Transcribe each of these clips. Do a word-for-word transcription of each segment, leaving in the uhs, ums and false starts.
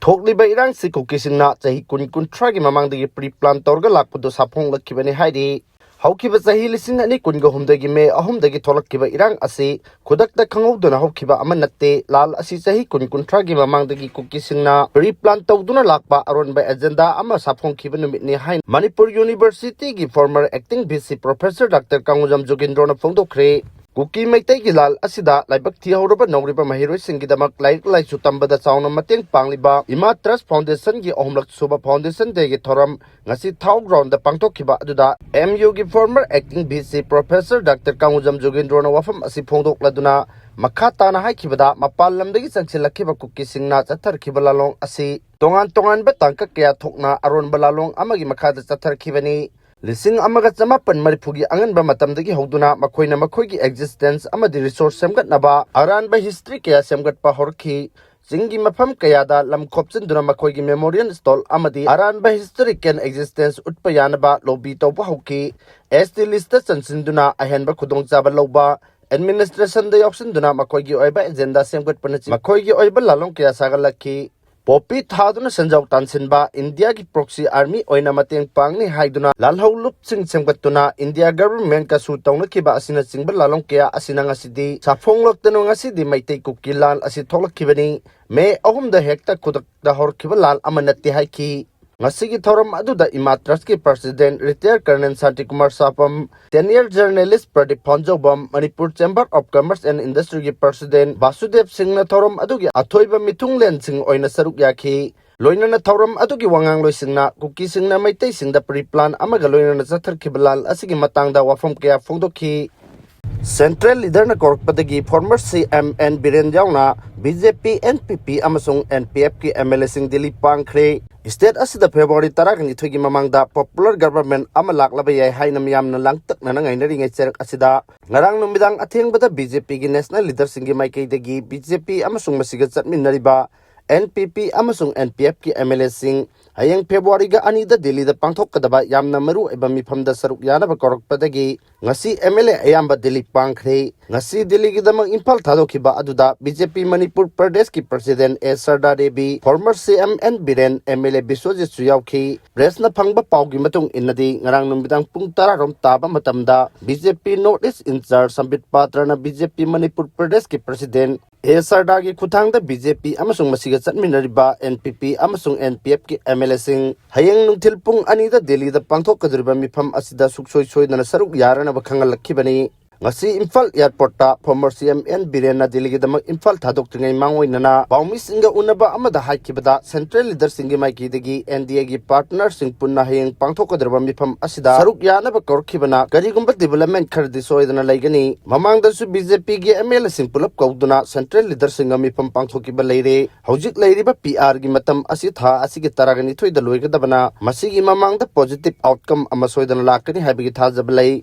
ꯊꯣꯛꯂꯤꯕ ꯏꯔꯥꯡꯁꯤ ꯀꯨꯀꯤꯁꯤꯡꯅ ꯆꯍꯤ ꯀꯨꯟ ꯀꯨꯟꯊ꯭ꯔꯥꯒꯤ ꯃꯃꯥꯡꯗꯒꯤ ꯄ꯭ꯔꯤ ꯄ꯭ꯂꯥꯟ ꯇꯧꯔꯒ ꯂꯥꯛꯄꯗꯨ ꯁꯥꯐꯣꯡꯂꯛꯈꯤꯕꯅꯤ ꯍꯥꯏꯔꯤ꯫ ꯍꯧꯈꯤꯕ ꯆꯍꯤ ꯂꯤꯁꯤꯡ ꯑꯅꯤ ꯀꯨꯟꯒ ꯍꯨꯝꯗꯣꯏꯒꯤ ꯃꯦ ꯑꯍꯨꯝꯗꯒꯤ ꯊꯣꯛꯂꯛꯈꯤꯕ ꯏꯔꯥꯡ ꯑꯁꯤ ꯈꯨꯗꯛꯇ ꯈꯪꯍꯧꯗꯅ ꯍꯧꯈꯤꯕ ꯑꯃ ꯅꯠꯇꯦ꯫ ꯂꯥꯜ ꯑꯁꯤ ꯆꯍꯤ ꯀꯨꯟ ꯀꯨꯟꯊ꯭ꯔꯥꯒꯤ ꯃꯃꯥꯡꯗꯒꯤ ꯀꯨꯀꯤꯁꯤꯡꯅ ꯄ꯭ꯔꯤ ꯄ꯭ꯂꯥꯟ ꯇꯧꯗꯨꯅ ꯂꯥꯛꯄ ꯑꯔꯣꯟꯕ ꯑꯦꯖꯦꯟꯗꯥ ꯑꯃ ꯁꯥꯐꯣꯡꯈꯤꯕ ꯅꯨꯃꯤꯠꯅꯤ ꯍꯥꯏꯅ ꯃꯅꯤꯄꯨꯔ ꯌꯨꯅꯤꯚꯔꯁꯤꯇꯤꯒꯤ former acting V C professor doctor ꯀꯥꯡꯉꯨꯖꯝ ꯖꯣꯒꯤꯟꯗ꯭ꯔꯣꯅ ꯐꯣꯡꯗꯣꯛꯈ꯭ꯔꯦ꯫ ꯀꯨꯀꯤ ꯃꯩꯇꯩꯒꯤ ꯂꯥꯜ ꯑꯁꯤꯗ ꯂꯥꯏꯕꯛ ꯊꯤꯍꯧꯔꯕ ꯅꯧꯔꯤꯕ ꯃꯍꯩꯔꯣꯏꯁꯤꯡꯒꯤꯗꯃꯛ ꯂꯥꯏꯔꯤꯛ ꯂꯥꯏꯁꯨ ꯇꯝꯕꯗ ꯆꯥꯎꯅ ꯃꯇꯦꯡ ꯄꯥꯡꯂꯤꯕ ꯏꯃꯥ ꯇ꯭ꯔꯁ ꯐꯥꯎꯟꯗꯦꯁꯟꯒꯤ ꯑꯍꯨꯝꯂꯛ ꯁꯨꯕ ꯐꯥꯎꯟꯗꯦꯁꯟ ꯗꯦꯒꯤ ꯊꯧꯔꯝ ꯉꯁꯤ ꯊꯥꯎ ꯒ꯭ꯔꯥꯎꯟꯗ ꯄꯥꯡꯊꯣꯛꯈꯤꯕ ꯑꯗꯨꯗ ꯑꯦꯝ ꯌꯨꯒꯤ former acting V C professor doctor ꯀꯥꯡꯉꯨꯖꯝ ꯖꯣꯒꯤꯟꯗ꯭ꯔꯣꯅ ꯋꯥꯐꯝ ꯑꯁꯤ ꯐꯣꯡꯗꯣꯛꯂꯗꯨꯅ ꯃꯈꯥ ꯇꯥꯅ ꯍꯥꯏꯈꯤꯕꯗ, ꯃꯄꯥꯟ ꯂꯝꯗꯒꯤ ꯆꯪꯁꯤꯜꯂꯛꯈꯤꯕ ꯀꯨꯀꯤꯁꯤꯡꯅ ꯆꯠꯊꯔꯛꯈꯤꯕ ꯂꯥꯂꯣꯡ ꯑꯁꯤ ꯇꯣꯉꯥꯟ ꯇꯣꯉꯥꯟꯕ ꯇꯥꯡꯀꯛ ꯀꯌꯥ ꯊꯣꯛꯅ ꯑꯔꯣꯟꯕ ꯂꯥꯂꯣꯡ ꯑꯃꯒꯤ ꯃꯈꯥꯗ ꯆꯠꯊꯔꯛꯈꯤꯕꯅꯤ꯫ ꯂꯤꯁꯤꯡ ꯑꯃꯒ ꯆꯃꯥꯄꯟ ꯃꯔꯤꯐꯨꯒꯤ ꯑꯉꯟꯕ ꯃꯇꯝꯗꯒꯤ ꯍꯧꯗꯨꯅ ꯃꯈꯣꯏꯅ ꯃꯈꯣꯏꯒꯤ ꯑꯦꯛꯖꯤꯁꯇꯦꯟꯁ ꯑꯃꯗꯤ ꯔꯤꯁꯣꯔꯁ ꯁꯦꯝꯒꯠꯅꯕ ꯑꯔꯥꯟꯕ ꯍꯤꯁꯇ꯭ꯔꯤ ꯀꯌꯥ ꯁꯦꯝꯒꯠꯄ ꯍꯧꯔꯛꯈꯤ꯫ ꯆꯤꯡꯒꯤ ꯃꯐꯝ ꯀꯌꯥꯗ ꯂꯝ ꯈꯣꯞꯆꯤꯟꯗꯨꯅ ꯃꯈꯣꯏꯒꯤ ꯃꯦꯃꯣꯔꯤꯌꯦꯜ ꯁ꯭ꯇꯣꯜ ꯑꯃꯗꯤ ꯑꯔꯥꯟꯕ ꯍꯤꯁꯇꯣꯔꯤꯀꯦꯜ ꯑꯦꯛꯖꯤꯁꯇꯦꯟꯁ ꯎꯠꯄ ꯌꯥꯅꯕ ꯂꯣꯕꯤ ꯇꯧꯕ ꯍꯧꯈꯤ꯫ ꯑꯦꯁ ꯇꯤ ꯂꯤꯁꯇ ꯆꯟꯁꯤꯟꯗꯨꯅ ꯑꯍꯦꯟꯕ ꯈꯨꯗꯣꯡꯆꯥꯕ ꯂꯧꯕ, ꯑꯦꯗꯃꯤꯅꯤꯁꯇ꯭ꯔꯦꯁꯟꯗ ꯌꯥꯎꯁꯤꯟꯗꯨꯅ ꯃꯈꯣꯏꯒꯤ ꯑꯣꯏꯕ ꯑꯦꯖꯦꯟꯗꯥ ꯁꯦꯝꯒꯠꯄꯅꯆꯤꯡꯕ ꯃꯈꯣꯏꯒꯤ ꯑꯣꯏꯕ ꯂꯥꯂꯣꯡ ꯀꯌꯥ ꯁꯥꯒꯠꯂꯛꯈꯤ꯫ ꯄꯣꯄꯤ ꯊꯥꯗꯨꯅ ꯁꯦꯟꯖꯥꯎ ꯇꯥꯟꯁꯤꯟꯕ, ꯏꯟꯗꯤꯌꯥꯒꯤ ꯄ꯭ꯔꯣꯛꯁꯤ ꯑꯥꯔꯃꯤ ꯑꯣꯏꯅ ꯃꯇꯦꯡ ꯄꯥꯡꯅꯤ ꯍꯥꯏꯗꯨꯅ ꯂꯥꯜꯍꯧ ꯂꯨꯞꯁꯤꯡ ꯁꯦꯝꯒꯠꯇꯨꯅ ꯏꯟꯗꯤꯌꯥ ꯒꯚꯔꯟꯃꯦꯟꯠꯀꯁꯨ ꯇꯧꯅꯈꯤꯕ ꯑꯁꯤꯅꯆꯤꯡꯕ ꯂꯥꯂꯣꯡ ꯀꯌꯥ ꯑꯁꯤꯅ ꯉꯁꯤꯗꯤ ꯁꯥꯐꯣꯡꯂꯛꯇꯅ ꯉꯁꯤꯗꯤ ꯃꯩꯇꯩ ꯀꯨꯀꯤ ꯂꯥꯜ ꯑꯁꯤ ꯊꯣꯛꯂꯛꯈꯤꯕꯅꯤ꯫ ꯃꯦ ꯑꯍꯨꯝꯗ ꯍꯦꯛꯇ ꯈꯨꯗꯛꯇ ꯍꯧꯔꯛꯈꯤꯕ ꯂꯥꯜ ꯑꯃ ꯅꯠꯇꯦ ꯍꯥꯏꯈꯤ꯫ ꯉꯁꯤꯒꯤ ꯊꯧꯔꯝ ꯑꯗꯨꯗ ꯏꯃꯥ ꯇ꯭ꯔꯁꯀꯤ president retired colonel Shantikumar Sapam, senior journalist Pradip Phaujoubam, Manipur chamber of commerce and ꯏꯟꯗꯁꯇ꯭ꯔꯤꯒꯤ ꯄ꯭ꯔꯁꯤꯗꯦꯟꯠ ꯕꯥꯁꯨꯗꯦꯕ ꯁꯤꯡꯅ ꯊꯧꯔꯝ ꯑꯗꯨꯒꯤ ꯑꯊꯣꯏꯕ ꯃꯤꯊꯨꯡꯂꯦꯟꯁꯤꯡ ꯑꯣꯏꯅ ꯁꯔꯨꯛ ꯌꯥꯈꯤ꯫ ꯂꯣꯏꯅꯅ ꯊꯧꯔꯝ ꯑꯗꯨꯒꯤ ꯋꯥꯉꯥꯡꯂꯣꯏꯁꯤꯡꯅ ꯀꯨꯀꯤꯁꯤꯡꯅ ꯃꯩꯇꯩꯁꯤꯡꯗ ꯄ꯭ꯔꯤ ꯄ꯭ꯂꯥꯟ ꯑꯃꯒ ꯂꯣꯏꯅꯅ ꯆꯠꯊꯔꯛꯈꯤꯕ ꯂꯥꯜ ꯑꯁꯤꯒꯤ ꯃꯇꯥꯡꯗ ꯋꯥꯐꯝ ꯀꯌꯥ ꯐꯣꯡꯗꯣꯛꯈꯤ꯫ ꯁꯦꯟꯇ꯭ꯔꯦꯜ ꯂꯤꯗꯔꯅ ꯀꯧꯔꯛꯄꯗꯒꯤ former C M N Biren ꯌꯥꯎꯅ B J P, N P P ꯑꯃꯁꯨꯡ ꯑꯦꯟ ꯄꯤ ꯑꯦꯐꯀꯤ ꯑꯦꯝ ꯑꯦꯜ ꯑꯦꯁꯤꯡ ꯗꯤꯜꯂꯤ ꯄꯥꯡꯈ꯭ꯔꯦ꯫ ꯁ꯭ꯇꯦꯠ ꯑꯁꯤꯗ ꯐꯦꯕ꯭ꯔꯨꯋꯥꯔꯤ ꯇꯔꯥꯅꯤꯊꯣꯏꯒꯤ ꯃꯃꯥꯡꯗ ꯄꯣꯄꯨꯂꯔ ꯒꯚꯔꯟꯃꯦꯟꯠ ꯑꯃ ꯂꯥꯛꯂꯕ ꯌꯥꯏ ꯍꯥꯏꯅ ꯃꯤꯌꯥꯝꯅ ꯂꯥꯡꯇꯛꯅꯅ ꯉꯥꯏꯅꯔꯤꯉꯩ ꯆꯩꯔꯛ ꯑꯁꯤꯗ ꯉꯔꯥꯡ ꯅꯨꯃꯤꯗꯥꯡ ꯑꯊꯦꯡꯕꯗ ꯕꯤ ꯖꯦ ꯄꯤꯒꯤ ꯅꯦꯁꯅꯦꯜ ꯂꯤꯗꯔꯁꯤꯡꯒꯤ ꯃꯥꯏꯀꯩꯗꯒꯤ ꯕꯤ ꯖꯦ ꯄꯤ ꯑꯃꯁꯨꯡ ꯃꯁꯤꯒ ꯆꯠꯃꯤꯟꯅꯔꯤꯕ ꯑꯦꯟ ꯄꯤ ꯄꯤ ꯑꯃꯁꯨꯡ ꯑꯦꯟ ꯄꯤ ꯑꯦꯐꯀꯤ ꯑꯦꯝ ꯑꯦꯜ ꯑꯦꯁꯤꯡ ꯍꯌꯦꯡ ꯐꯦꯕ꯭ꯔꯨꯋꯥꯔꯤꯒ ꯑꯅꯤꯗ ꯗꯤꯜꯂꯤꯗ ꯄꯥꯡꯊꯣꯛꯀꯗꯕ ꯌꯥꯝꯅ ꯃꯔꯨ ꯑꯣꯏꯕ ꯃꯤꯐꯝꯗ ꯁꯔꯨꯛ ꯌꯥꯅꯕ ꯀꯧꯔꯛꯄꯗꯒꯤ ꯉꯁꯤ ꯑꯦꯝ ꯑꯦꯜ ꯑꯦ ꯑꯌꯥꯝꯕ ꯗꯤꯜꯂꯤ ꯄꯥꯡꯈ꯭ꯔꯦ꯫ ꯉꯁꯤ ꯗꯤꯜꯂꯤꯒꯤꯗꯃꯛ ꯏꯝꯐꯥꯜ ꯊꯥꯗꯣꯛꯈꯤꯕ ꯑꯗꯨꯗ ꯕꯤ ꯖꯦ ꯄꯤ ꯃꯅꯤꯄꯨꯔ ꯄ꯭ꯔꯗꯦꯁꯀꯤ president A Sharda Devi, former C M N Biren, M L A ꯕꯤꯁ꯭ꯋꯖꯤꯠꯁꯨ ꯌꯥꯎꯈꯤ꯫ ꯄ꯭ꯔꯦꯁꯅ ꯐꯪꯕ ꯄꯥꯎꯒꯤ ꯃꯇꯨꯡ ꯏꯟꯅꯗꯤ, ꯉꯔꯥꯡ ꯅꯨꯃꯤꯗꯥꯡ ꯄꯨꯡ ꯇꯔꯥꯔꯣꯝ ꯇꯥꯕ ꯃꯇꯝꯗ B J P north east in charge Sambit ꯄꯥꯇ꯭ꯔꯅ ꯕꯤ ꯖꯦ ꯄꯤ ꯃꯅꯤꯄꯨꯔ ꯄ꯭ꯔꯗꯦꯁꯀꯤ ꯄ꯭ꯔꯁꯤꯗꯦꯟ ꯑꯦ ꯁꯔꯗꯥꯒꯤ ꯈꯨꯠꯊꯥꯡꯗ ꯕꯤ ꯖꯦ ꯄꯤ ꯑꯃꯁꯨꯡ ꯃꯁꯤꯒ ꯆꯠꯃꯤꯟꯅꯔꯤꯕ ꯑꯦꯟ ꯄꯤ ꯄꯤ ꯑꯃꯁꯨꯡ ꯑꯦꯟ ꯄꯤ ꯑꯦꯐꯀꯤ ꯑꯦꯝ ꯑꯦꯜ ꯑꯦꯁꯤꯡ ꯍꯌꯦꯡ ꯅꯨꯡꯊꯤꯜ ꯄꯨꯡ ꯑꯅꯤꯗ ꯗꯤꯜꯂꯤꯗ ꯄꯥꯡꯊꯣꯛꯀꯗꯧꯔꯤꯕ ꯃꯤꯐꯝ ꯑꯁꯤꯗ ꯁꯨꯡꯁꯣꯏ ꯁꯣꯏꯗꯅ ꯁꯔꯨꯛ ꯌꯥꯔꯅꯕ ꯈꯪꯍꯜꯂꯛꯈꯤꯕꯅꯤ꯫ ꯉꯁꯤ ꯏꯝꯐꯥꯜ ꯑꯦꯌꯔꯄꯣꯔꯠꯇ former C M and ꯕꯤꯔꯦꯟꯅ ꯗꯤꯜꯂꯤꯒꯤꯗꯃꯛ Imphal ꯊꯥꯗꯣꯛꯇ꯭ꯔꯤꯉꯩ ꯃꯥꯡꯑꯣꯏꯅꯅ ꯄꯥꯎꯃꯤꯁꯤꯡꯒ ꯎꯅꯕ ꯑꯃꯗ ꯍꯥꯏꯈꯤꯕꯗ, ꯁꯦꯟꯇ꯭ꯔꯦꯜ ꯂꯤꯗꯔꯁꯤꯡꯒꯤ ꯃꯥꯏꯀꯩꯗꯒꯤ ꯑꯦꯟ ꯗꯤ ꯑꯦꯒꯤ ꯄꯥꯔꯠꯅꯔꯁꯤꯡ ꯄꯨꯟꯅ ꯍꯌꯦꯡ ꯄꯥꯡꯊꯣꯛꯀꯗꯧꯔꯤꯕ ꯃꯤꯐꯝ ꯑꯁꯤꯗ ꯁꯔꯨꯛ ꯌꯥꯅꯕ ꯀꯧꯔꯛꯈꯤꯕꯅ ꯀꯔꯤꯒꯨꯝꯕ ꯗꯤꯕꯦꯂꯞꯃꯦꯟ ꯈꯔꯗꯤ ꯁꯣꯏꯗꯅ ꯂꯩꯒꯅꯤ꯫ ꯃꯃꯥꯡꯗꯁꯨ ꯕꯤ ꯖꯦ ꯄꯤꯒꯤ ꯑꯦꯝ ꯑꯦꯜ ꯑꯦꯁꯤꯡ ꯄꯨꯂꯞ ꯀꯧꯗꯨꯅ ꯁꯦꯟꯇ꯭ꯔꯦꯜ ꯂꯤꯗꯔꯁꯤꯡꯒ ꯃꯤꯐꯝ ꯄꯥꯡꯊꯣꯛꯈꯤꯕ ꯂꯩꯔꯦ꯫ ꯍꯧꯖꯤꯛ ꯂꯩꯔꯤꯕ ꯄꯤ ꯑꯥꯔꯒꯤ ꯃꯇꯝ ꯑꯁꯤ ꯊꯥ ꯑꯁꯤꯒꯤ ꯇꯔꯥꯒ ꯅꯤꯊꯣꯏꯗ ꯂꯣꯏꯒꯗꯕꯅ ꯃꯁꯤꯒꯤ ꯃꯃꯥꯡꯗ ꯄꯣꯖꯤꯇꯤꯚ ꯑꯥꯎꯠꯀꯝ ꯑꯃ ꯁꯣꯏꯗꯅ ꯂꯥꯛꯀꯅꯤ ꯍꯥꯏꯕꯒꯤ ꯊꯥꯖꯕ ꯂꯩ꯫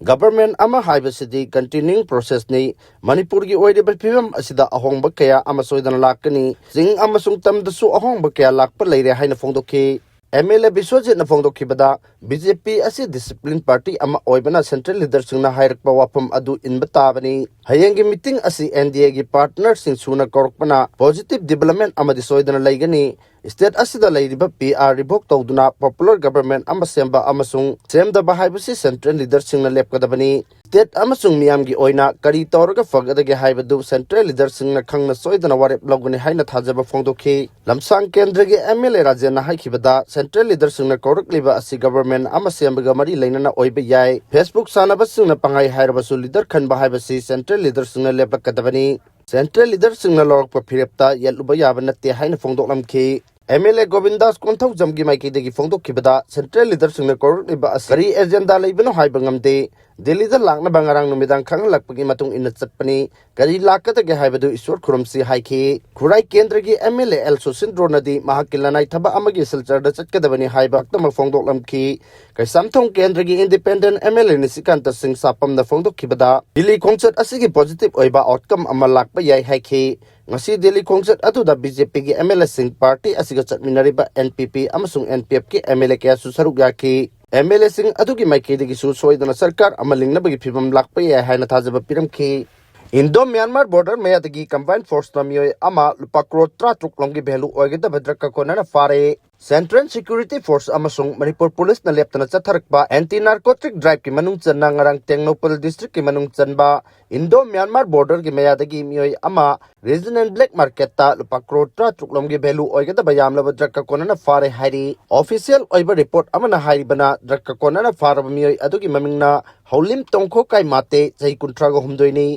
ꯒꯕꯔꯃꯦꯟ ꯑꯃ ꯍꯥꯏꯕꯁꯤꯗꯤ ꯀꯟꯇꯤꯅ꯭ꯌꯨꯌꯤꯡ ꯄ꯭ꯔꯣꯁꯦꯁꯅꯤ꯫ ꯃꯅꯤꯄꯨꯔꯒꯤ ꯑꯣꯏꯔꯤꯕ ꯐꯤꯕꯝ ꯑꯁꯤꯗ ꯑꯍꯣꯡꯕ ꯀꯌꯥ ꯑꯃ ꯁꯣꯏꯗꯅ ꯂꯥꯛꯀꯅꯤ꯫ ꯆꯤꯡ ꯑꯃꯁꯨꯡ ꯇꯝꯗꯁꯨ ꯑꯍꯣꯡꯕ ꯀꯌꯥ ꯂꯥꯛꯄ ꯂꯩꯔꯦ ꯍꯥꯏꯅ ꯐꯣꯡꯗꯣꯛꯈꯤ꯫ ꯑꯦꯝ ꯑꯦꯜ ꯑꯦ ꯕꯤꯁ꯭ꯋꯖꯤꯠꯅ ꯐꯣꯡꯗꯣꯛꯈꯤꯕꯗ, ꯕꯤ ꯖꯦ ꯄꯤ ꯑꯁꯤ ꯗꯤꯁꯤꯄ꯭ꯂꯤꯟ ꯄꯥꯔꯇꯤ ꯑꯃ ꯑꯣꯏꯕꯅ ꯁꯦꯟꯇ꯭ꯔꯦꯜ ꯂꯤꯗꯔꯁꯤꯡꯅ ꯍꯥꯏꯔꯛꯄ ꯋꯥꯐꯝ ꯑꯗꯨ ꯏꯟꯕ ꯇꯥꯕꯅꯤ꯫ ꯍꯌꯦꯡꯒꯤ ꯃꯤꯇꯤꯡ ꯑꯁꯤ ꯑꯦꯟ ꯗꯤ ꯑꯦꯒꯤ ꯄꯥꯔꯠꯅꯔꯁꯤꯡ ꯁꯨꯅ ꯀꯧꯔꯛꯄꯅ ꯄꯣꯖꯤꯇꯤꯚ ꯗꯤꯕꯦꯂꯞꯃꯦꯟ ꯑꯃꯗꯤ ꯁꯣꯏꯗꯅ ꯂꯩꯒꯅꯤ꯫ ꯁ꯭ꯇꯦꯠ ꯑꯁꯤꯗ ꯂꯩꯔꯤꯕ ꯄꯤ ꯑꯥꯔ ꯔꯤꯚꯣꯛ ꯇꯧꯗꯨꯅ ꯄꯣꯄꯨꯂꯔ ꯒꯕꯔꯃꯦꯟ ꯑꯃ ꯁꯦꯝꯕ ꯑꯃꯁꯨꯡ ꯁꯦꯝꯗꯕ ꯍꯥꯏꯕꯁꯤ ꯁꯦꯟꯇ꯭ꯔꯦꯜ ꯂꯤꯗꯔꯁꯤꯡꯅ ꯂꯦꯞꯀꯗꯕꯅꯤ꯫ ꯁ꯭ꯇꯦꯠ ꯑꯃꯁꯨꯡ ꯃꯤꯌꯥꯝꯒꯤ ꯑꯣꯏꯅ ꯀꯔꯤ ꯇꯧꯔꯒ ꯐꯒꯗꯒꯦ ꯍꯥꯏꯕꯗꯨ ꯁꯦꯟꯇ꯭ꯔꯦꯜ ꯂꯤꯗꯔꯁꯤꯡꯅ ꯈꯪꯅ ꯁꯣꯏꯗꯅ ꯋꯥꯔꯦꯞ ꯂꯧꯒꯅꯤ ꯍꯥꯏꯅ ꯊꯥꯖꯕ ꯐꯣꯡꯗꯣꯛꯈꯤ꯫ ꯂꯝꯁꯥꯡ ꯀꯦꯟꯗ꯭ꯔꯒꯤ ꯑꯦꯝ ꯑꯦꯜ ꯑꯦ ꯔꯥꯖꯦꯟꯅ ꯍꯥꯏꯈꯤꯕꯗ, ꯁꯦꯟꯇ꯭ꯔꯦꯜ ꯂꯤꯗꯔꯁꯤꯡꯅ ꯀꯧꯔꯛꯂꯤꯕ ꯑꯁꯤ ꯒꯕꯔꯃꯦꯟ ꯑꯃ ꯁꯦꯝꯕꯒ ꯃꯔꯤ ꯂꯩꯅꯅ ꯑꯣꯏꯕ ꯌꯥꯏ꯫ ꯐꯦꯁꯕꯨꯛ ꯁꯥꯟꯅꯕꯁꯤꯡꯅ ꯄꯪꯍꯥꯏ ꯍꯥꯏꯔꯕꯁꯨ ꯂꯤꯗꯔ ꯈꯟꯕ ꯍꯥꯏꯕꯁꯤ ꯁꯦꯟꯇ꯭ꯔꯦꯜ ꯂꯤꯗꯔꯁꯤꯡꯅ ꯂꯦꯞꯂꯛꯀꯗꯕꯅꯤ꯫ ꯁꯦꯟꯇ꯭ꯔꯦꯜ ꯂꯤꯗꯔꯁꯤꯡꯅ ꯂꯧꯔꯛꯄ ꯐꯤꯔꯦꯞꯇ ꯌꯦꯠꯂꯨꯕ ꯌꯥꯕ ꯅꯠꯇꯦ ꯍꯥꯏꯅ ꯐꯣꯡꯗꯣꯛꯂꯝꯈꯤ꯫ ꯑꯦꯝ ꯑꯦꯜ ꯑꯦ ꯒꯣꯕꯤꯟꯗꯥꯁ ꯀꯣꯟꯊꯧꯖꯝꯒꯤ ꯃꯥꯏꯀꯩꯗꯒꯤ ꯐꯣꯡꯗꯣꯛꯈꯤꯕꯗ, ꯁꯦꯟꯇ꯭ꯔꯦꯜ ꯂꯤꯗꯔꯁꯤꯡꯅ ꯀꯧꯔꯛꯂꯤꯕ ꯑꯁꯤ ꯀꯔꯤ ꯑꯦꯖꯦꯟꯗꯥ ꯂꯩꯕꯅꯣ ꯍꯥꯏꯕ ꯉꯝꯗꯦ꯫ ꯗꯤꯜꯂꯤꯗ ꯂꯥꯛꯅꯕ ꯉꯔꯥꯡ ꯅꯨꯃꯤꯗꯥꯡ ꯈꯪꯍꯜꯂꯛꯄꯒꯤ ꯃꯇꯨꯡ ꯏꯟꯅ ꯆꯠꯄꯅꯤ꯫ ꯀꯔꯤ ꯂꯥꯛꯀꯗꯒꯦ ꯍꯥꯏꯕꯗꯨ ꯏꯁꯣꯔ ꯈꯨꯔꯨꯝꯁꯤ ꯍꯥꯏꯈꯤ꯫ ꯈꯨꯔꯥꯏ ꯀꯦꯟꯗ꯭ꯔꯒꯤ ꯑꯦꯝ ꯑꯦꯜ ꯑꯦ ꯑꯦꯜ ꯁꯨꯁꯤꯟꯗ꯭ꯔꯣꯅꯗꯤ ꯃꯍꯥꯛꯀꯤ ꯂꯅꯥꯏ ꯊꯕꯛ ꯑꯃꯒꯤ ꯁꯤꯜꯆꯔꯗ ꯆꯠꯀꯗꯕꯅꯤ ꯍꯥꯏꯕ ꯈꯛꯇꯃꯛ ꯐꯣꯡꯗꯣꯛꯂꯝꯈꯤ꯫ ꯀꯩꯁꯥꯝꯊꯣꯡ ꯀꯦꯟꯗ꯭ꯔꯒꯤ ꯏꯟꯗꯤꯄꯦꯟꯗꯦꯟ ꯑꯦꯝ ꯑꯦꯜ ꯑꯦ ꯅꯤꯁꯤꯀꯥꯟꯇ ꯁꯤꯡ ꯁꯥꯄꯝꯅ ꯐꯣꯡꯗꯣꯛꯈꯤꯕꯗ, ꯗꯤꯜꯂꯤ ꯈꯣꯡꯆꯠ ꯑꯁꯤꯒꯤ ꯄꯣꯖꯤꯇꯤꯚ ꯑꯣꯏꯕ ꯑꯥꯎꯠꯀꯝ ꯑꯃ ꯂꯥꯛꯄ ꯌꯥꯏ ꯍꯥꯏꯈꯤ꯫ ꯉꯁꯤ ꯗꯦꯜꯂꯤ ꯈꯣꯡꯆꯠ ꯑꯗꯨꯗ ꯕꯤ ꯖꯦ ꯄꯤꯒꯤ ꯑꯦꯝ ꯑꯦꯜ ꯑꯦꯁꯤꯡ, ꯄꯥꯔꯇꯤ ꯑꯁꯤꯒ ꯆꯠꯃꯤꯟꯅꯔꯤꯕ ꯑꯦꯟ ꯄꯤ ꯄꯤ ꯑꯃꯁꯨꯡ ꯑꯦꯟ ꯄꯤ ꯑꯦꯐꯀꯤ ꯑꯦꯝ ꯑꯦꯜ ꯑꯦ ꯀꯌꯥꯁꯨ ꯁꯔꯨꯛ ꯌꯥꯈꯤ꯫ ꯑꯦꯝ ꯑꯦꯜ ꯑꯦꯁꯤꯡ ꯑꯗꯨꯒꯤ ꯃꯥꯏꯀꯩꯗꯒꯤꯁꯨ ꯁꯣꯏꯗꯅ ꯁꯔꯀꯥꯔ ꯑꯃ ꯂꯤꯡꯅꯕꯒꯤ ꯐꯤꯕꯝ ꯂꯥꯛꯄ ꯌꯥꯏ ꯍꯥꯏꯅ ꯊꯥꯖꯕ ꯄꯤꯔꯝꯈꯤ꯫ ꯏꯟꯗꯣ ꯃ꯭ꯌꯥꯟꯃꯥꯔ ꯕꯣꯔꯗꯔ ꯃꯌꯥꯗꯒꯤ ꯀꯝꯕꯥꯏꯟ ꯐꯣꯔꯁꯅ ꯃꯤꯑꯣꯏ ꯑꯃ ꯂꯨꯄꯥ ꯀ꯭ꯔꯣꯔ ꯇꯔꯥꯇꯔꯨꯛ ꯂꯣꯝꯒꯤ ꯚꯦꯂꯨ ꯑꯣꯏꯒꯗꯕ ꯗ꯭ꯔꯒ ꯀꯣꯅꯔꯅ ꯐꯥꯔꯦ꯫ ꯁꯦꯟꯇ꯭ꯔꯦꯜ ꯁꯦꯀ꯭ꯌꯨꯔꯤꯇꯤ ꯐꯣꯔꯁ ꯑꯃꯁꯨꯡ ꯃꯅꯤꯄꯨꯔ ꯄꯨꯂꯤꯁꯅ ꯂꯦꯞꯇꯅ ꯆꯠꯊꯔꯛꯄ ꯑꯦꯟꯇꯤ ꯅꯥꯔꯀꯣꯇꯤꯛ ꯗ꯭ꯔꯥꯏꯚꯀꯤ ꯃꯅꯨꯡ ꯆꯟꯅ ꯉꯔꯥꯡ ꯇꯦꯡꯅꯧꯄꯜ ꯗꯤꯁꯇ꯭ꯔꯤꯛꯀꯤ ꯃꯅꯨꯡ ꯆꯟꯕ ꯏꯟꯗꯣ ꯃ꯭ꯌꯥꯟꯃꯥꯔ ꯕꯣꯔꯗꯔꯒꯤ ꯃꯌꯥꯗꯒꯤ ꯃꯤꯑꯣꯏ ꯑꯃ ꯔꯤꯖꯅꯦꯜ ꯕ꯭ꯂꯦꯛ ꯃꯥꯔꯀꯦꯠꯇ ꯂꯨꯄꯥ ꯀ꯭ꯔꯣꯔ ꯇꯔꯥꯇꯔꯨꯛ ꯂꯣꯝꯒꯤ ꯚꯦꯂꯨ ꯑꯣꯏꯒꯗꯕ ꯌꯥꯝꯂꯕ ꯗ꯭ꯔꯒ ꯀꯣꯅꯔꯅ ꯐꯥꯔꯦ ꯍꯥꯏꯔꯤ꯫ ꯑꯣꯐꯤꯁꯤꯌꯦꯜ ꯑꯣꯏꯕ ꯔꯤꯄꯣꯔꯠ ꯑꯃꯅ ꯍꯥꯏꯔꯤꯕꯅ ꯗ꯭ꯔꯒ ꯀꯣꯅꯔꯅ ꯐꯥꯔꯕ ꯃꯤꯑꯣꯏ ꯑꯗꯨꯒꯤ ꯃꯃꯤꯡꯅ ꯍꯧꯂꯤꯝ ꯇꯣꯡꯈꯣ ꯀꯥꯏꯃꯥꯇꯦ, ꯆꯍꯤ ꯀꯨꯟꯊ꯭ꯔꯥꯒ ꯍꯨꯝꯗꯣꯏꯅꯤ꯫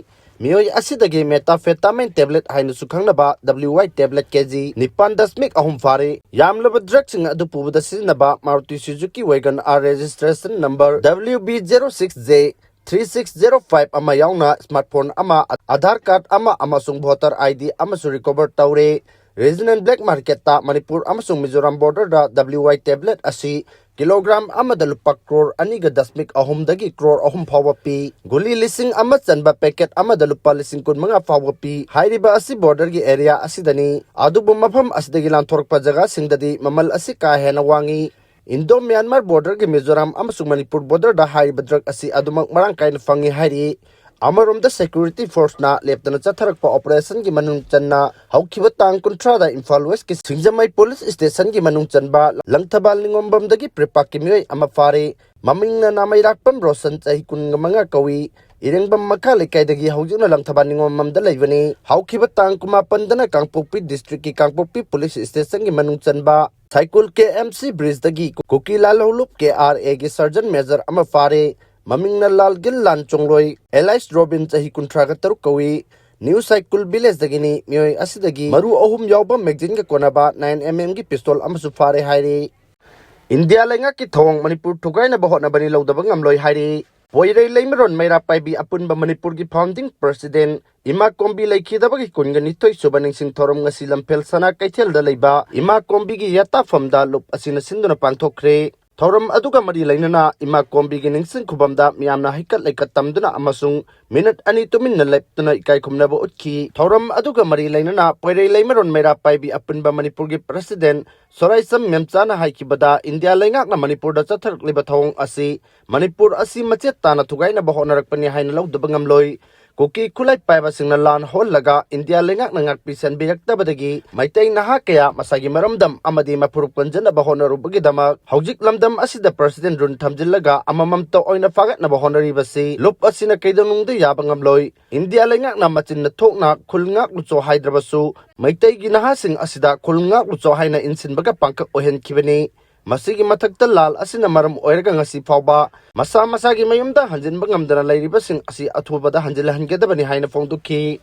ꯃꯤꯑꯣꯏ ꯑꯁꯤꯗꯒꯤ ꯃꯦꯇꯥꯐꯦꯇꯥꯃꯤꯟ ꯇꯦꯕ꯭ꯂꯦꯠ ꯍꯥꯏꯅꯁꯨ ꯈꯪꯅꯕ W Y tablet K G ꯅꯤꯄꯥꯟ ꯗꯁꯃꯤꯛ ꯑꯍꯨꯝ ꯐꯥꯔꯦ꯫ ꯌꯥꯝꯂꯕ ꯗ꯭ꯔꯒꯁꯤꯡ ꯑꯗꯨ ꯄꯨꯕꯗ ꯁꯤꯖꯤꯟꯅꯕ Maruti Suzuki Wagon R registration number W B zero six J three six zero five ꯑꯃ ꯌꯥꯎꯅ ꯁ꯭ꯃꯥꯔꯠꯐꯣꯟ ꯑꯃ, ꯑꯙꯥꯔ ꯀꯥꯔꯗ ꯑꯃ ꯑꯃꯁꯨꯡ ꯚꯣꯇꯔ ꯑꯥꯏ ꯗꯤ ꯑꯃꯁꯨ ꯔꯤꯀꯣꯚꯔ ꯇꯧꯔꯦ꯫ ꯔꯤꯖꯅꯦꯜ ꯕ꯭ꯂꯦꯛ ꯃꯥꯔꯀꯦꯠꯇ ꯃꯅꯤꯄꯨꯔ ꯑꯃꯁꯨꯡ ꯃꯤꯖꯣꯔꯥꯝ ꯕꯣꯔꯗꯔꯗ ꯗꯕ꯭ꯂꯤꯎ ꯋꯥꯏ ꯇꯦꯕ꯭ꯂꯦꯠ ꯑꯁꯤ ꯀꯤꯂꯣꯒ꯭ꯔꯥꯝ ꯑꯃꯗ ꯂꯨꯄꯥ ꯀ꯭ꯔꯣꯔ ꯑꯅꯤꯒ ꯗꯁꯃꯤꯛ ꯑꯍꯨꯝꯗꯒꯤ ꯀ꯭ꯔꯣꯔ ꯑꯍꯨꯝ ꯐꯥꯎꯕ ꯄꯤ꯫ ꯒꯨꯂꯤ ꯂꯤꯁꯤꯡ ꯑꯃ ꯆꯟꯕ ꯄꯦꯀꯦꯠ ꯑꯃꯗ ꯂꯨꯄꯥ ꯂꯤꯁꯤꯡ ꯀꯨꯟꯃꯉꯥ ꯐꯥꯎꯕ ꯄꯤ꯫ ꯍꯥꯏꯔꯤꯕ ꯑꯁꯤ ꯕꯣꯔꯗꯔꯒꯤ ꯑꯦꯔꯤꯌꯥ ꯑꯁꯤꯗꯅꯤ꯫ ꯑꯗꯨꯕꯨ ꯃꯐꯝ ꯑꯁꯤꯗꯒꯤ ꯂꯥꯟꯊꯣꯔꯛꯄ ꯖꯒꯥꯁꯤꯡꯗꯗꯤ ꯃꯃꯜ ꯑꯁꯤ ꯀꯥ ꯍꯦꯟꯅ ꯋꯥꯡꯉꯤ꯫ ꯏꯟꯗꯣ ꯃ꯭ꯌꯥꯟꯃꯥꯔ ꯕꯣꯔꯗꯔꯒꯤ ꯃꯤꯖꯣꯔꯥꯝ ꯑꯃꯁꯨꯡ ꯃꯅꯤꯄꯨꯔ ꯕꯣꯔꯗꯔꯗ ꯍꯥꯏꯔꯤꯕ ꯗ꯭ꯔꯒ ꯑꯁꯤ ꯑꯗꯨꯃꯛ ꯃꯔꯥꯡ ꯀꯥꯏꯅ ꯐꯪꯉꯤ ꯍꯥꯏꯔꯤ꯫ ꯑꯃꯔꯣꯝꯗ ꯁꯦꯀ꯭ꯌꯨꯔꯤꯇꯤ ꯐꯣꯔꯁꯅ ꯂꯦꯞꯇꯅ ꯆꯠꯊꯔꯛꯄ ꯑꯣꯄꯔꯦꯁꯟꯒꯤ ꯃꯅꯨꯡ ꯆꯟꯅ ꯍꯧꯈꯤꯕ ꯇꯥꯡ ꯀꯨꯟꯊ꯭ꯔꯥꯗ ꯏꯝꯐꯥꯜ ꯋꯦꯁꯀꯤ ꯁꯤꯡꯖꯃꯩ ꯄꯨꯂꯤꯁ ꯁ꯭ꯇꯦꯁꯟꯒꯤ ꯃꯅꯨꯡ ꯆꯟꯕ ꯂꯪꯊꯕꯥꯜ ꯅꯤꯉꯣꯝꯕꯝꯗꯒꯤ ꯄ꯭ꯔꯤꯄꯥꯛꯀꯤ ꯃꯤꯑꯣꯏ ꯑꯃ ꯐꯥꯔꯦ꯫ ꯃꯃꯤꯡꯅ ꯅꯥꯃꯩꯔꯥꯛꯄꯝ ꯔꯣꯁꯟ, ꯆꯍꯤ ꯀꯨꯟꯒ ꯃꯉꯥ ꯀꯧꯏ꯫ ꯏꯔꯦꯡꯕꯝ ꯃꯈꯥ ꯂꯩꯀꯥꯏꯗꯒꯤ ꯍꯧꯖꯤꯛꯅ ꯂꯪꯊꯕꯥꯜ ꯅꯤꯉꯣꯝꯕꯝꯗ ꯂꯩꯕꯅꯤ꯫ ꯍꯧꯈꯤꯕ ꯇꯥꯡ ꯀꯨꯟꯃꯥꯄꯟꯗꯅ ꯀꯥꯡꯄꯣꯛꯄꯤ ꯗꯤꯁꯇ꯭ꯔꯤꯛꯀꯤ ꯀꯥꯡꯄꯣꯛꯄꯤ ꯄꯨꯂꯤꯁ ꯁ꯭ꯇꯦꯁꯟꯒꯤ ꯃꯅꯨꯡ ꯆꯟꯕ ꯁꯥꯏꯀꯨꯜ ꯀꯦ ꯑꯦꯝ ꯁꯤ ꯕ꯭ꯔꯤꯖꯇꯒꯤ ꯀꯨꯀꯤ ꯂꯥꯜꯍꯧꯂꯨꯞ ꯀꯦ ꯑꯥꯔ ꯑꯦꯒꯤ ꯁꯔꯖꯟ ꯃꯦꯖꯔ ꯑꯃ ꯐꯥꯔꯦ꯫ ꯃꯃꯤꯡꯅ ꯂꯥꯜꯒꯤꯜ ꯂꯥꯟ ꯆꯣꯡꯂꯣꯏ, ꯑꯦꯂꯥꯏꯁ ꯔꯣꯕꯤꯟ, ꯆꯍꯤ ꯀꯨꯟꯊ꯭ꯔꯥꯒ ꯇꯔꯨꯛ ꯀꯧꯏ꯫ ꯅ꯭ꯌꯨ ꯁꯥꯏꯀꯨꯜ ꯚꯤꯂꯦꯖꯇꯒꯤꯅꯤ꯫ ꯃꯤꯑꯣꯏ ꯑꯁꯤꯗꯒꯤ ꯃꯔꯨ ꯑꯍꯨꯝ ꯌꯥꯎꯕ ꯃꯦꯒꯖꯤꯟꯒ ꯀꯣꯟꯅꯕ ꯅꯥꯏꯟ ꯑꯦꯝ ꯑꯦꯝꯒꯤ ꯄꯤꯁꯇꯣꯜ ꯑꯃꯁꯨ ꯐꯥꯔꯦ ꯍꯥꯏꯔꯤ꯫ ꯏꯟꯗꯤꯌꯥ ꯂꯩꯉꯥꯛꯀꯤ ꯊꯧꯑꯣꯡ ꯃꯅꯤꯄꯨꯔ ꯊꯨꯒꯥꯏꯅꯕ ꯍꯣꯠꯅꯕꯅꯤ ꯂꯧꯗꯕ ꯉꯝꯂꯣꯏ ꯍꯥꯏꯔꯤ꯫ ꯄꯣꯏꯔꯩ ꯂꯩꯃꯔꯣꯟ ꯃꯩꯔꯥ ꯄꯥꯏꯕꯤ ꯑꯄꯨꯟꯕ ꯃꯅꯤꯄꯨꯔꯒꯤ ꯐꯥꯎꯟꯗꯤꯡ ꯄ꯭ꯔꯁꯤꯗꯦꯟ ꯏꯃꯥ ꯀꯣꯝꯕꯤ ꯂꯩꯈꯤꯗꯕꯒꯤ ꯀꯨꯟꯒ ꯅꯤꯊꯣꯏ ꯁꯨꯕ ꯅꯤꯡꯁꯤꯡ ꯊꯧꯔꯝ ꯉꯁꯤ ꯂꯝꯐꯦꯜ ꯁꯅꯥ ꯀꯩꯊꯦꯜꯗ ꯂꯩꯕ ꯏꯃꯥ ꯀꯣꯝꯕꯤꯒꯤ ꯌꯥꯇꯥꯐꯝꯗ ꯂꯨꯞ ꯑꯁꯤꯅ ꯁꯤꯟꯗꯨꯅ ꯄꯥꯡꯊꯣꯛꯈ꯭ꯔꯦ꯫ ꯊꯧꯔꯝ ꯑꯗꯨꯒ ꯃꯔꯤ ꯂꯩꯅꯅ ꯏꯃꯥ ꯀꯣꯝꯕꯤꯒꯤ ꯅꯤꯡꯁꯤꯡ ꯈꯨꯕꯝꯗ ꯃꯤꯌꯥꯝꯅ ꯍꯩꯀꯠ ꯂꯩꯀꯠ ꯇꯝꯗꯨꯅ ꯑꯃꯁꯨꯡ ꯃꯤꯅꯤꯠ ꯑꯅꯤ ꯇꯨꯃꯤꯟꯅ ꯂꯦꯞꯇꯨꯅ ꯏꯀꯥꯏ ꯈꯨꯝꯅꯕ ꯎꯠꯈꯤ꯫ ꯊꯧꯔꯝ ꯑꯗꯨꯒ ꯃꯔꯤ ꯂꯩꯅꯅ ꯄꯣꯏꯔꯩ ꯂꯩꯃꯔꯣꯟ ꯃꯩꯔꯥ ꯄꯥꯏꯕꯤ ꯑꯄꯨꯟꯕ ꯃꯅꯤꯄꯨꯔꯒꯤ ꯄ꯭ꯔꯁꯤꯗꯦꯟ ꯁꯣꯔꯥꯏꯁꯝ ꯃꯦꯝꯆꯥꯅ ꯍꯥꯏꯈꯤꯕꯗ, ꯏꯟꯗꯤꯌꯥ ꯂꯩꯉꯥꯛꯅ ꯃꯅꯤꯄꯨꯔꯗ ꯆꯠꯊꯔꯛꯂꯤꯕ ꯊꯧꯑꯣꯡ ꯑꯁꯤ ꯃꯅꯤꯄꯨꯔ ꯑꯁꯤ ꯃꯆꯦꯠ ꯇꯥꯅ ꯊꯨꯒꯥꯏꯅꯕ ꯍꯣꯠꯅꯔꯛꯄꯅꯤ ꯍꯥꯏꯅ ꯂꯧꯗꯕ ꯉꯝꯂꯣꯏ꯫ ꯀꯨꯀꯤ ꯈꯨꯠꯂꯥꯏ ꯄꯥꯏꯕꯁꯤꯡꯅ ꯂꯥꯟ ꯍꯧꯍꯜꯂꯒ ꯏꯟꯗꯤꯌꯥ ꯂꯩꯉꯥꯛꯅ ꯉꯥꯛꯄꯤ ꯁꯦꯟꯕꯤꯔꯛꯇꯕꯗꯒꯤ ꯃꯩꯇꯩ ꯅꯍꯥ ꯀꯌꯥ ꯃꯁꯥꯒꯤ ꯃꯔꯝꯗꯝ ꯑꯃꯗꯤ ꯃꯐꯨꯔꯨꯞ ꯀꯟꯖꯅꯕ ꯍꯣꯠꯅꯔꯨꯕꯒꯤꯗꯃꯛ ꯍꯧꯖꯤꯛ ꯂꯝꯗꯝ ꯑꯁꯤꯗ ꯄ꯭ꯔꯁꯤꯗꯦꯟ ꯔꯨꯜ ꯊꯝꯖꯤꯜꯂꯒ ꯑꯃꯃꯝꯇ ꯑꯣꯏꯅ ꯐꯥꯒꯠꯅꯕ ꯍꯣꯠꯅꯔꯤꯕꯁꯤ ꯂꯨꯞ ꯑꯁꯤꯅ ꯀꯩꯗꯧꯅꯨꯡꯗ ꯌꯥꯕ ꯉꯝꯂꯣꯏ꯫ ꯏꯟꯗꯤꯌꯥ ꯂꯩꯉꯥꯛꯅ ꯃꯆꯤꯟꯅ ꯊꯣꯛꯅ ꯈꯨꯜ ꯉꯥꯛꯂꯨꯆꯣ ꯍꯥꯏꯗ꯭ꯔꯕꯁꯨ, ꯃꯩꯇꯩꯒꯤ ꯅꯍꯥꯁꯤꯡ ꯑꯁꯤꯗ ꯈꯨꯜ ꯉꯥꯛꯂꯨꯆꯣ ꯍꯥꯏꯅ ꯏꯟꯁꯤꯟꯕꯒ ꯄꯥꯡꯈꯛ ꯑꯣꯏꯍꯟꯈꯤꯕꯅꯤ꯫ ꯃꯁꯤꯒꯤ ꯃꯊꯛꯇ ꯂꯥꯜ ꯑꯁꯤꯅ ꯃꯔꯝ ꯑꯣꯏꯔꯒ ꯉꯁꯤ ꯐꯥꯎꯕ ꯃꯁꯥ ꯃꯁꯥꯒꯤ ꯃꯌꯨꯝꯗ ꯍꯟꯖꯤꯟꯕ ꯉꯝꯗꯅ ꯂꯩꯔꯤꯕꯁꯤꯡ ꯑꯁꯤ ꯑꯊꯨꯕꯗ ꯍꯟꯖꯤꯜꯍꯟꯒꯗꯕꯅꯤ ꯍꯥꯏꯅ ꯐꯣꯡꯗꯣꯛꯈꯤ꯫